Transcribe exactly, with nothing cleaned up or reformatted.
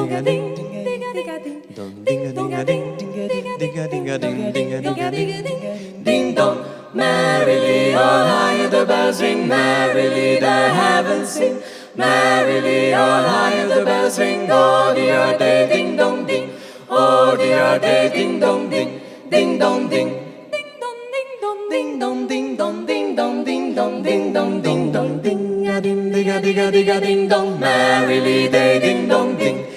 dong, a ding, ding, a ding, a ding, ding, dong, a ding, ding, ding, a ding, ding, ding, ding, ding, ding, ding, ding, ding, dong. Merrily, all hear the bells ring, merrily the heavens sing. Merrily, all hear the bells ring, oh, dear day, ding, dong, ding. Oh, dear day, ding, dong, ding. Ding, dong, ding. Ding, dong, ding, dong, ding, dong, ding, dong, ding, dong, ding, dong, ding, dong, ding. A ding, ding, a ding, a ding, a ding, dong. Merrily they ding, dong, ding.